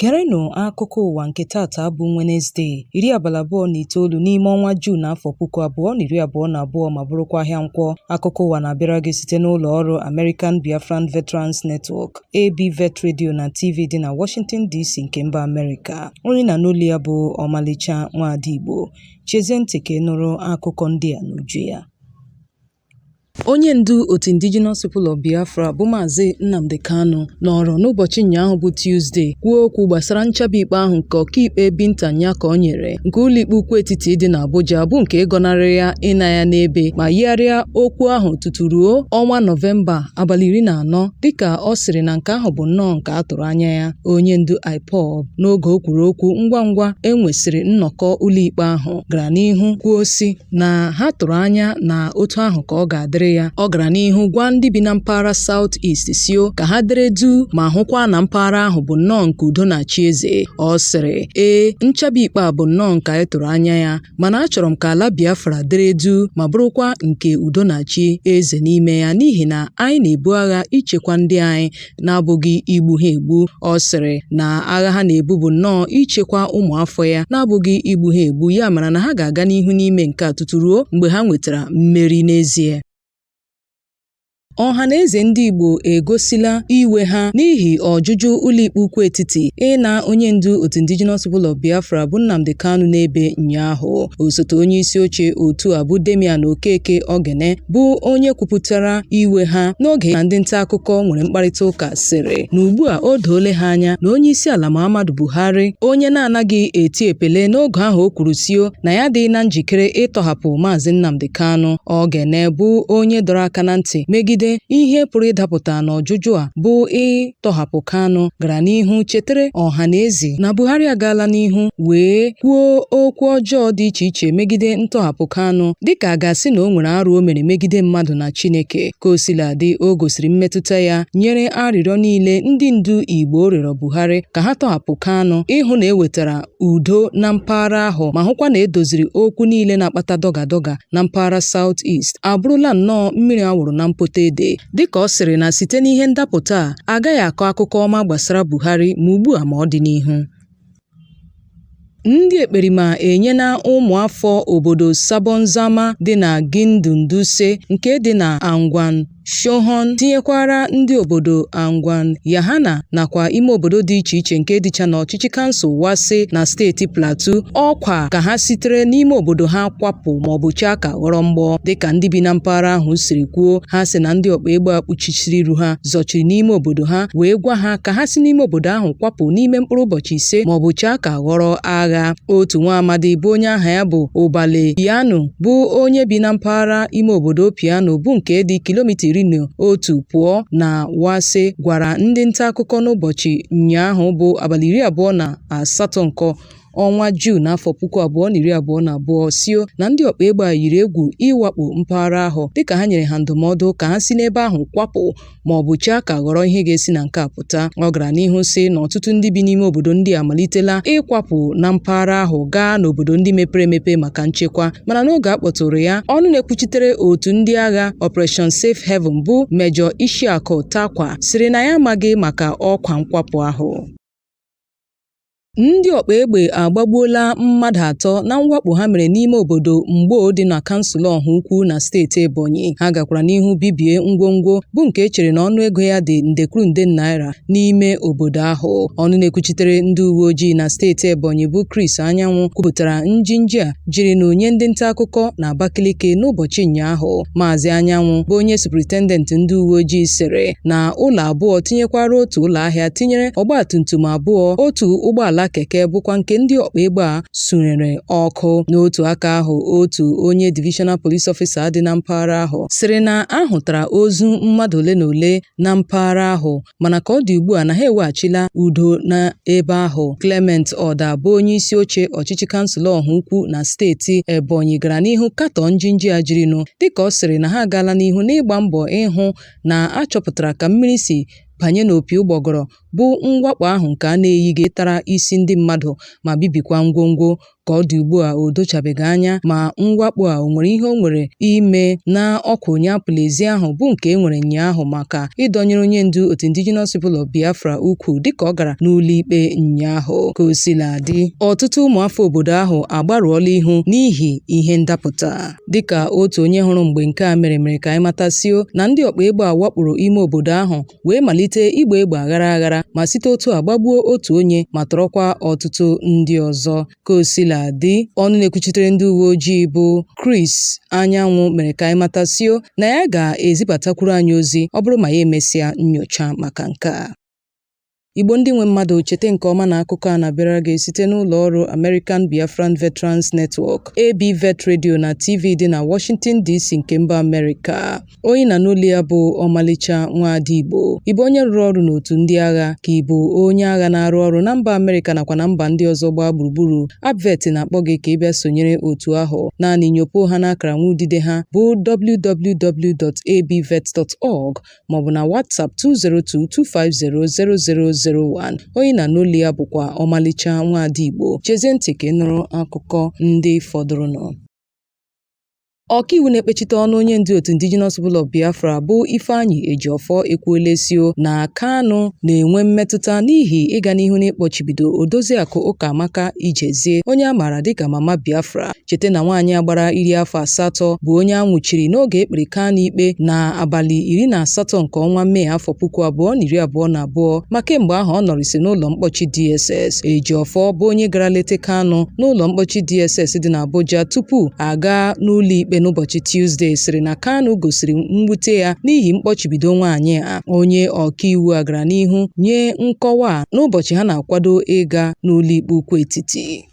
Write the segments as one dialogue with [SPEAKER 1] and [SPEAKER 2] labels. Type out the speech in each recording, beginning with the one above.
[SPEAKER 1] Gerenụ akụkọ ụwa nke taata bụ Wenezdee, 29 n'ime ọnwa Juun afọ 2022 ma bụrụkwa ahịa Nkwọ. Akụkọ ụwa na-abịara gị site n'ụlọ ọrụ American Biafran Veterans Network, ABVET Radio na TV dị na Washington DC nke mba Amerịka. Onye na-anụ olu ya bụ Ọmalịcha Nwaada Igbo. Chezie ntị ka ị nụrụ akụkọ ndị a n'uju ya. Onye ndu otu Indigenous People of Biafra bụ Maazị Nnamdi Kanu nọrọ n'ụbọchị ụnyaahụ bụ Tuzdee kwuo okwu gbasara nchabi ikpe ahụ nke ọkaikpe Binta Nyako nyere nke ụlọikpe ukwu etiti dị n'Abuja bụ nke gọnarịrị ya ịna ya n'ebe ma yigharịa okwu ahụ tutu ruo ọnwa Nọvemba abalị 14 dịka ọ sịrị na nke ahụ bụ nnọọ nke a tụrụ anya ya. Onye ndu IPOB n'oge o kwuru okwu ngwa ngwa e nwesịrị nnọkọ ụlọikpe ahụ gara n'ihu kwuo sị na ha tụrụ anya na otu ahụ ka ọ ga-adịrị ya. Ọ gara n'ihu gwa ndị bi na mpaghara South East sio ka ha dere duu ma hụkwa na mpaghara ahụ bụ nnọọ nke udo na-achị eze. Ọ sịrị, Ee, nchabi ikpe a bụ nnọọ nke anyị tụrụ anya ya, mana achọrọ m ka ala Biafra dere duu ma bụrụkwa nke udo na-achị eze n'ime ya n'ihi na anyị na-ebu agha ichekwa ndị anyị na-abụghị igbu ha egbu. Ọ sịrị na agha ha na-ebu bụ nnọọ ichekwa ụmụafọ ya na-abụghị igbu ha egbu, ya mara na ha ga-aga n'ihu n'ime nke a tutu ruo mgbe ha nwetara mmeri n'ezie. Ọha na eze ndị Igbo egosila iwe ha n'ihi ọjụjụ ụlọikpe ukwu etiti ịna onye ndu otu Indigenous People of Biafra bụ Nnamdi Kanu n'ebe ụnyaahụ. Osote onye isi oche otu a bụ Damian Okeke Ogene bụ onye kwupụtara iwe ha n'oge na ndị nta akụkọ nwere mkparịta ụka sịrị na ugbu a o doole ha anya na onye isi ala Muhammadu Buhari onye na-anaghị eti epele n'oge ahụ o kwuru sio na ya adịghị na njikere ịtọhapụ Maazị Nnamdi Kanu. Ogene bụ onye dọrọ aka na ntị megide ihe pụrụ ịdapụta n'ọjụjụ a bụ ịtọhapụ Kanu gara n'ihu chetara ọha na eze na Buhari agaala n'ihu wee kwuo okwu ọjọọ dị iche iche megide ntọhapụ Kanu dịka a ga-asị na o nwere arụ o mere megide mmadụ na Chineke. Ka o sila dị, o gosiri mmetụta ya nyere arịrịọ niile ndị ndu Igbo rịọrọ Buhari ka ha tọhapụ Kanu ịhụ na e wetara udo na mpaghara ahụ ma hụkwa na e doziri okwu niile na-akpata dọga dọga na mpaghara South East abụrụla nnọọ mmiri a wụrụ na mpote ede dịka ọ sịrị na site n'ihe ndapụta a agaghị akọ akụkọ ọma gbasara Buhari ma ugbu a ma ọ dị n'ihu. Ndị ekperima enyela ụmụafọ obodo Sabon Zama dị na Gindin Dutse nke dị na Angwan Shohon tinyekwara ndị obodo Angwan Yahana nakwa ime obodo dị iche iche nke dịcha n'ọchịchị kansụl Wase na steeti Plateau ọkwa ka ha sitere n'ime obodo ha kwapụ maọbụ chaa ka ghọrọ mgbọ. Dịka ndị bi na mpaghara ahụ siri kwuo, ha sị na ndị ọkpa egbe a kpuchisiri iru ha zọchiri n'ime obodo ha wee gwa ha ka ha si n'ime obodo ahụ kwapụ n'ime mkpụrụ ụbọchị 5 maọbụ chaa ka ghọrọ agha. Otu nwa amadi bụ onye aha ya bụ Ụbale Piano bụ onye bi na mpaghara ime obodo Piano bụ nke dị kilomita 11 pụọ na Wase gwara ndị nta akụkọ n'ụbọchị ụnyaahụ bụ abalị 28 nke ọnwa Juun afọ 2022 sio na ndị ọkpa egbe a yiri egwu ịwakpo mpaghara ahụ dịka ha nyere ha ndụmọdụ ka ha si n'ebe ahụ kwapụ ma ọ bụ chaa ka ghọrọ ihe ga-esi na nke a pụta. Ọ gara n'ihu sị na ọtụtụ ndị bi n'ime obodo ndị a amalitela ịkwapụ na mpaghara ahụ gaa n'obodo ndị mepere emepe maka nchekwa mana n'oge a kpọtụrụ ya ọnụ na-ekwuchitere otu ndị agha Operation Safe Haven bụ Major Ishaku Takwa sịrị na ya amaghị maka ọkwa nkwapụ ahụ. Ndị ọkpa egbe agbagbuola mmadụ atọ na mwakpo ha mere n'ime obodo Mgbo dị na kansụl Ọhaukwu na steeti Ebonyi. Ha gakwara n'ihu bibie ngwongwo bụ nke e chere na ọnụego ya dị nde kwuru nde naira n'ime obodo ahụ. Ọnụ na-ekwuchitere ndị uwe ojii na steeti Ebonyi bụ Chris Anyanwụ kwupụtara njinji a jirinụ nye ndị nta akụkọ na Abakaliki n'ụbọchị ụnyaahụ. Maazị Anyanwụ bụ onye superintendent ndị uwe ojii sịrị na ụlọ abụọ tinyekwara otu ụlọ ahịa tinyere ọgbatumtum abụọ, otu ụgbọala keke bụkwa nke ndị ọkpa egbe a sunyere ọkụ. N'otu aka ahụ, otu onye divisional police officer dị na mpaghara ahụ sịrị na a hụtara ozu mmadụ ole na ole na mpaghara ahụ mana ka ọ dị ugbu a na ha eweghachila udo n'ebe ahụ. Clement Oda bụ onye isi oche ọchịchị kansụl Ọhaukwu na steeti Ebonyi gara n'ihu katọọ njinji a jirinụ dịka ọ sịrị na ha agaala n'ihu n'ịgba mbọ ịhụ na a chọpụtara ka mmiri si banye n'opi ụgbọgọrọ bụ mwakpo ahụ nke a na-eyighị tara isi ndị mmadụ ma bibikwa ngwongwo. Ka ọ dị ugbu a, o dochabeghị anya ma mwakpo a o nwere ihe o nwere ime na ọkwa onye apụla ezi ahụ bụ nke e nwere ụnyaahụ maka ịdọnyere onye ndu otu Indigenous People of Biafra ukwu dịka ọ gara n'ụlọ ikpe ụnyaahụ. Ka o sila dị, ọtụtụ ụmụafọ obodo ahụ agbarụọla ihu n'ihi ihe ndapụta. Dịka otu onye hụrụ mgbe nke a mere mere ka anyị matasio na ndị ọkpa egbe a wakporo ime obodo ahụ wee malite ịgba egbe aghara aghara ma site otu a gbagbuo otu onye ma tọrọkwa ọtụtụ ndị ọzọ. Ka o sila dị, ọnụ na-ekwuchitere ndị uwe ojii bụ Chris Anyanwụ mere ka anyị matasio na ya ga-ezibatakwuru anyị ozi ọ bụrụ ma ya emesịa nnyocha maka nke a. Igbo ndị nwe mmadụ, cheta nke ọma na akụkọ a na-abịara gị site n'ụlọ ọrụ American Biafran Veterans Network, ABVET Radio na TV dị na Washington DC nke mba Amerịka. Onye ị na-anụ olu ya bụ Ọmalịcha Nwaada Igbo. Ị bụ onye rụrụ ọrụ n'otu ndị agha ka ị bụ onye agha na-arụ ọrụ na mba Amerịka nakwa na mba ndị ọzọ gbaa gburugburu? ABVET na-akpọ gị ka ị bịa sonyere otu ahụ. Naanị nyopoo ha n'akara nwa udide ha bụ www.abvet.org maọbụ na WhatsApp 202-250-0001. Onye ị na-anụ olu ya bụkwa Ọmalịcha Nwaada Igbo. Chezie ntị ka ị nụrụ akụkọ ndị fọdụrụnụ. Ọkaiwu na-ekpechite ọnụ onye ndu otu Indigenous People of Biafra bụ Ifeanyi Ejiofor ekwuola sio na Kanu na-enwe mmetụta n'ihi ịga n'ihu n'ịkpọchibido Odoziakụ Ụkamaka Ijezie, onye a maara dịka Mama Biafra. Cheta na nwaanyị a gbara iri afọ 8 bụ onye a nwụchiri n'oge e kpere Kanu ikpe na abalị 18 nke ọnwa Mee afọ 2022, ma kemgbe ahụ ọ nọrịsị n'ụlọ mkpọchi DSS. Ejiofor bụ onye gara lete Kanu n'ụlọ mkpọchi DSS dị n'Abuja tupu a gaa n'ụlọ ikpe n'ụbọchị Tuzdee sịrị na Kanu gosiri mwute ya n'ihi mkpọchibido nwaanyị a. Onye ọkaiwu a gara n'ihu nye nkọwa a n'ụbọchị ha na-akwado ịga n'ụlọikpe ukwu etiti.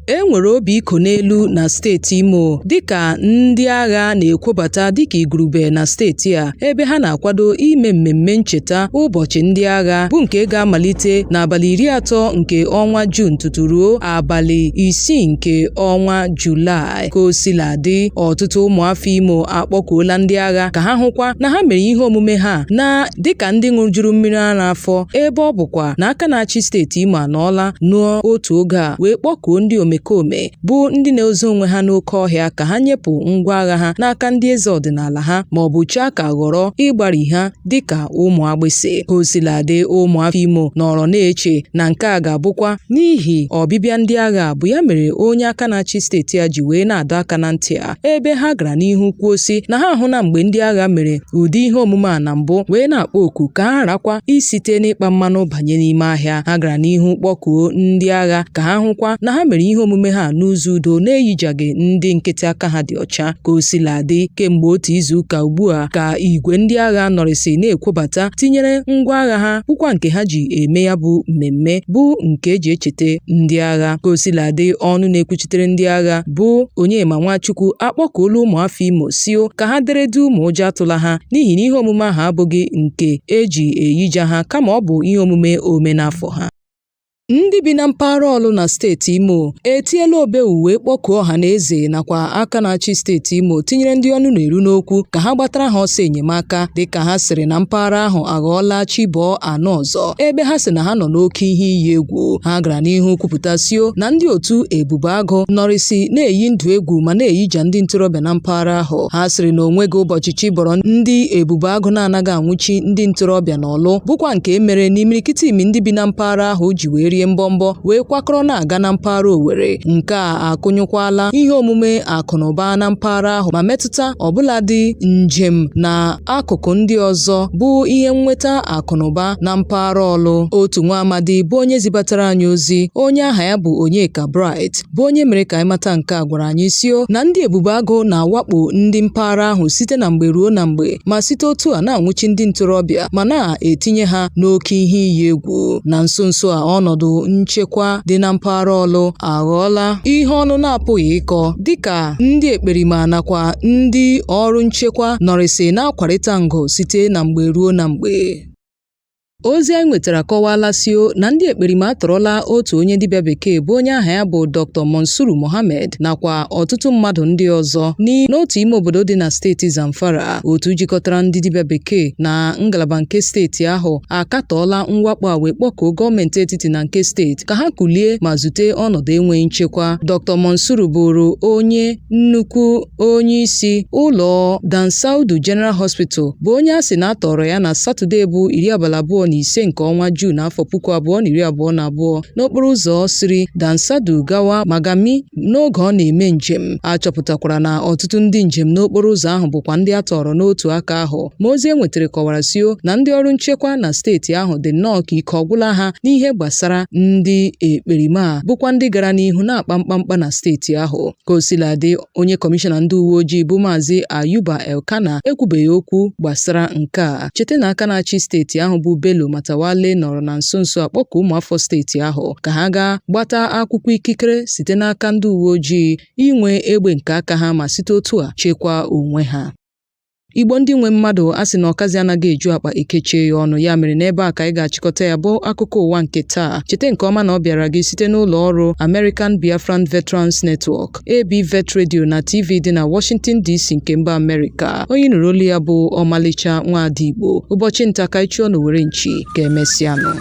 [SPEAKER 1] E nwere obi iko n'elu na steeti Imo dịka ndị agha na-ekwobata dịka igurube na steeti a ebe ha na-akwado ime mmemme ncheta ụbọchị ndị agha bụ nke ga-amalite n'abalị 30 nke ọnwa Juun tutu ruo abalị 6 nke ọnwa Julaị. Ka o sila dị, ọtụtụ ụmụafọ Imo akpọkuola ndị agha ka ha hụkwa na ha mere ihe omume ha na dịka ndị ṅụjuru mmiri ara afọ, ebe ọ bụkwa na aka na-achị steeti Imo anọọla n'otu oge a wee kpọkuo ndị omekome bụ ndị na-ezo onwe ha n'oke ọhịa ka ha nyepụ ngwa agha ha n'aka ndị eze ọdịnala ha ma ọ bụ chee ka ghọrọ ịgbari ha dịka ụmụ agbịsị. Ka o sila dị, ụmụafọ Imo nọrọ na-eche na nke a ga-abụkwa n'ihi ọbịbịa ndị agha bụ ya mere onye aka na-achị steeti a ji wee na-adọ aka na ntị a, ebe ha gara n'ihu kwuo sị na ha ahụna mgbe ndị agha mere ụdị ihe omume a na mbụ wee na-akpọ oku ka ha gharakwa isite n'ịkpa mmanụ banye n'ime ahịa. Ha gara n'ihu kpọkuo ndị agha ka ha hụkwa na ha mere ihe omume ha n'ụzọ udo na-eyijaghị ndị nkịtị aka ha dị ọcha. Ka o sila dị, kemgbe otu izu ụka ugbu a ka igwe ndị agha nọrịsị na-ekwobata tinyere ngwa agha ha bụkwa nke ha ji eme ya bụ mmemme bụ nke eji echeta ndị agha. Ka o sila dị, ọnụ na-ekwuchitere ndị agha bụ Onyema Nwachukwu akpọkuola ụmụafọ Imo sio ka ha dere duu ma ụjọ atụla ha n'ihi na ihe omume ahụ abụghị nke eji eyija ha kama ọ bụ ihe omume omenafọ ha. Ndị bi na mpaghara Ọlụ na steeti Imo etiela obewu wee kpọkuo ọha na eze nakwa aka na-achị steeti Imo tinyere ndị ọnụ na-eru n'okwu ka ha gbatara ha ọsọ enyemaka dịka ha sịrị na mpaghara ahụ aghọọla chi bọọ anụ ọzọ, ebe ha sị na ha nọ n'oke ihe iyi egwu. Ha gara n'ihu kwupụta sio na ndị otu Ebube Agụ nọrịsị na-eyi ndụ egwu ma na-eyija ndị ntorobịa na mpaghara ahụ. Ha sịrị na onweghị ụbọchị chi bọrọ ndị Ebube Agụ na-anaghị anwụchi ndị ntorobịa n'Ọlụ, bụkwa nke mere na imirikiti imi ndị bi na mpaghara ahụ ji wee rie mbọmbọ wee kwakọrọ na-aga na mpaghara Owerri. Nke a akụnyụkwala ihe omume akụ na ụba na mpaghara ahụ ma metụta ọbụladị njem na akụkụ ndị ọzọ bụ ihe nnweta akụ na ụba na mpaghara Ọlụ. Otu nwa amadi bụ onye zibatara anyị ozi, onye aha ya bụ Onyeka Bright, bụ onye mere ka anyị mata nke a gwara anyị sio na ndị Ebube Agụ na-awakpo ndị mpaghara ahụ site na mgbe ruo na mgbe ma site otu a na-anwụchi ndị ntorobịa ma na-etinye ha n'oke ihe iyi egwu. Na nso nso a, ọnọdụ nchekwa dị na mpaghara Ọlụ aghọọla ihe ọnụ na-apụghị ịkọ dịka ndị ekperima nakwa ndị ọrụ nchekwa nọrịsị na-akwarịta ngụ site na mgbe ruo na mgbe. Ozi anyị nwetara kọwaala sio na ndị ekperima atọrọla otu onye dibịa bekee bụ onye aha ya bụ Dr. Monsuru Mohammed nakwa ọtụtụ mmadụ ndị ọzọ n'otu ime obodo dị na steeti Zamfara. Otu jikọtara ndị dibịa bekee na ngalaba nke steeti ahụ akatọọla mwakpo a wee kpọkuo gọọmenti etiti na nke steeti ka ha kulie ma zute ọnọdụ enweghị nchekwa. Dr. Monsuru bụrụ onye nnukwu onye isi ụlọ Dansaudu General Hospital bụ onye a sị na a tọrọ ya na Satọde bụ 25 nke ọnwa Juun afọ 2022 n'okporo ụzọ siri Dansaudu gawa Magami n'oge ọ na-eme njem. A chọpụtakwara na ọtụtụ ndị njem n'okporo ụzọ ahụ bụkwa ndị a tọrọ n'otu aka ahụ. Ma ozi e nwetara kọwara sio na ndị ọrụ nchekwa na steeti ahụ dị nnọọ ka ike ọgwụla ha n'ihe gbasara ndị ekperima a bụkwa ndị gara n'ihu na-akpa mkpamkpa na steeti ahụ. Ka o sila dị, onye kọmishọna ndị uwe ojii bụ Maazị Ayuba Elkana ekwubeghị okwu gbasara nke a. Cheta na aka na-achị steeti ahụ bụ Bello Matawalle nọrọ na nso nso a kpọkuo ụmụafọ steeti ahụ ka ha gaa gbata akwụkwọ ikikere site n'aka ndị uwe ojii inwe egbe nke aka ha ma site otu a chekwaa onwe ha. Igbo ndị nwe mmadụ, a sị na ọkazị anaghị eju akpa ekechie ya ọnụ. Ya mere n'ebe a ka anyị ga-achịkọta ya bụ akụkọ ụwa nke taa. Cheta nke ọma na ọ bịara gị site n'ụlọ ọrụ American Biafran Veterans Network, AB Vet Radio na TV dị na Washington DC nke mba Amerịka. Onye nụrụ olu ya bụ Ọmalịcha Nwaada Igbo. Ụbọchị nta ka anyị chụọ n'owere nchi. Ka emesịanụ.